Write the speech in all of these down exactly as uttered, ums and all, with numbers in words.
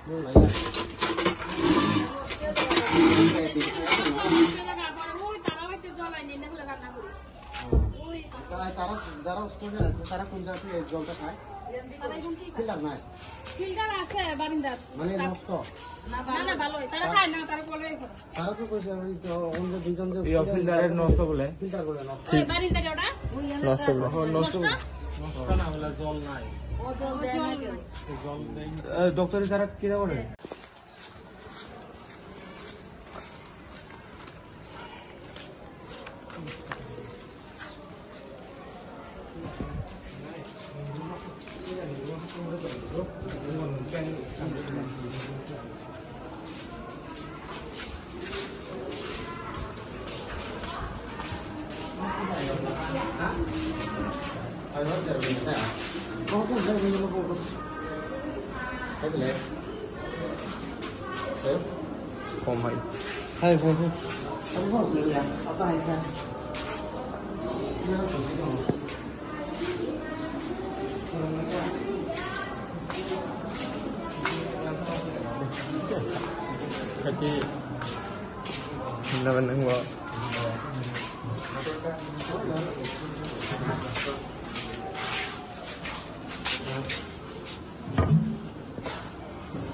তারা, যারা স্টুডেন্ট আছে, তারা কোন জায়গায় এই জলটা খায়? তারা এখন কি খায়? ফিল্টার নাই? ফিল্টার আছে বারিন্দাত। মানে নষ্ট? না, না, ভালোই। তারা খায় না, তারা বলে এখন। তারা তো কইছে, ওই তো অন্য দুইজন যে এই ফিল্টার ফিল্টারের নষ্ট বলে। ফিল্টার বলে নষ্ট। ওই বারিন্দার ওটা? নষ্ট বলে। ও, নষ্ট। নষ্ট? নষ্ট না হলে জল নাই। ও, জল ও, দেয় জল না। নাই। জল দেয় না। এ, দপ্তরে তারা কিনা করে? Kom hai. Hai, kom hai. Kaki. Nang nang wa.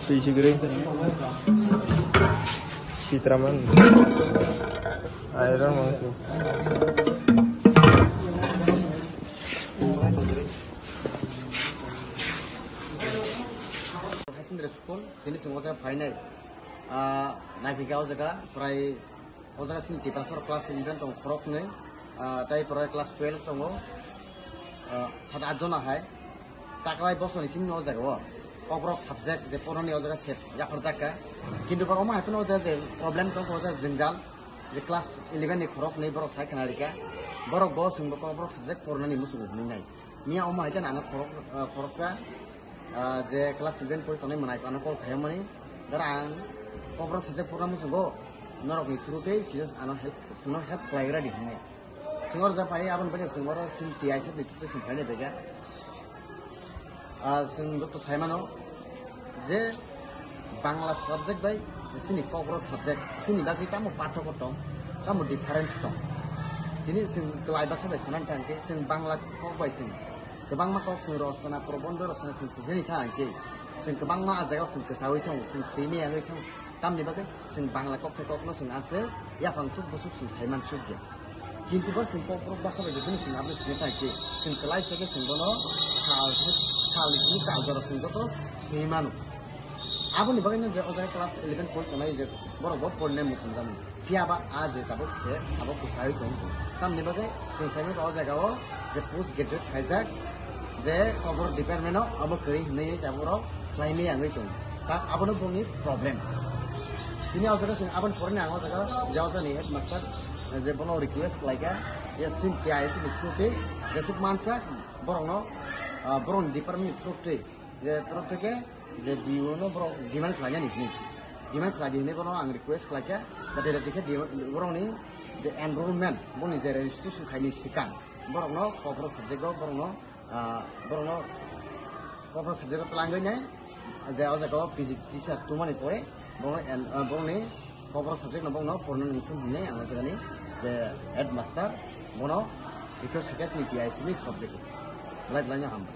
Twi sigiri. Sitraman. Airang mangsi. Haisindra school, tini chwng o jaga phainai. Ah, naipikha o jaga prai O jaga chini Tiprasa class eleven tongo khoroknwi, ah, tei pore class twelve tongo, ah, sat at jona hai. Taklai bosoni simi o jaga o Kokborok subject je poroni o jaga se yapharjak kha. Kintu borok omo hai phano o jaga je problem tongkha, o jaga jwngjal je class eleven ni khoroknwi borok sai khna rikha. Borok bo chwngbo Kokborok subject pornani muchungo hwnwi nai. Miya omo hai khe ano khorok, ah, khoroksa, ah, je class eleven pori tongnai mwnai ano call khaiyamani. Dara ang Kokborok subject program muchungo norokni through tei kisa ano help, chwngno help khlai radi hwnwi. Chwng oro ja phai aboni bagwi chwng oro chini T I S F ni through tei chwng phainai bai kha. Ah, chwng joto sai mano je Bangla subject bai je chini Kokborok subject chini bagwi tamo pathoko tong, tamo difference tong. Tini chwng twlai bwsa bai sanani thang khe chwng Bangla kok bai chwng kwbangma kok chwng rosona, probondo rosona chwng swijani thang khe chwng kwbangma ah jagao chwng kwsaui thang, chwng swimai yangwi thang. Tamni bagwi chwng Bangla kok khe kokno chwng aswk yaphang thuk bwswk chwng sai man chuk ya. Kintu ba chwng Kokborok bwsa bai jotono chwng aboni simi thang khe chwng kwlai se khe chwng bono sal, salni simi kal jora chwng joto simi mano. Aboni bagwino je o jaga class eleven pori tongnai je borok bo porinai muchung jani. Phiya ba a je tabuk se abo kwchai tong. Tamni bagwi chwng sai mano o jaga o je post graduate khaijak je Kokborok department o abo kwrwi hwnwi tabuk rok khlaimani yangwi tong. Ta abono bongni problem. Tini o jaga chwng aboni porinai ang o jaga je o jagani headmaster je bono request khlaikha, ya sin T I S ni through tei jesuk mansa borokno, ah, borokni department ni through tei je through tei je D O no borok demand khlainani hwnwi. Demand khlai di hwnwi bono ang request khlaikha, jate jate khe borokni je enrollment, boni je registration khaini swkang borokno Kokborok subject o borokno, ah, borokno Kokborok subject o twlangwi nai, je o jaga o P G teacher tongmani pore borokno en-, ah, borokni Kokborok subject no borokno porna nangthung hwnwi ang o jagani je headmaster bono request khaikha chini T I S ni subject o. Belai belai no hambai.